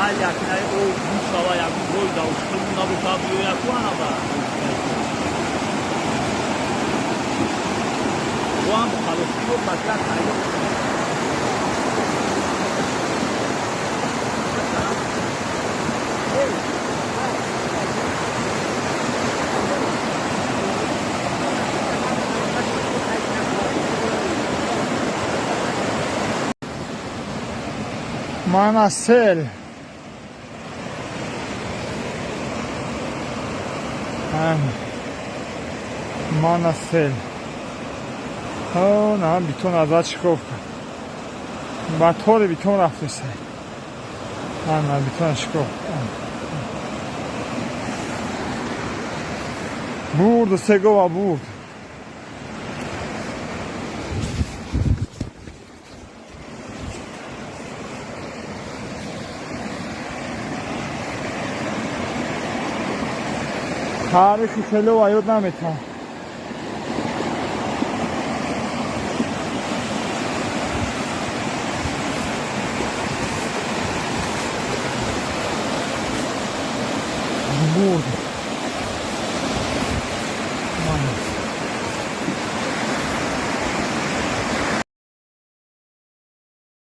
Майли, акинаи об бушава, ягон рой даушта монда боша, биёя ку анаба. Боам халосиро бача тайёр. Мана сел. Мана сел. На бетон азад шикоф кард. Ба тори бетон рафтеса. Ана бетон шикоф. Бурду сегова бурд. Таърихи хело ёд наметавон.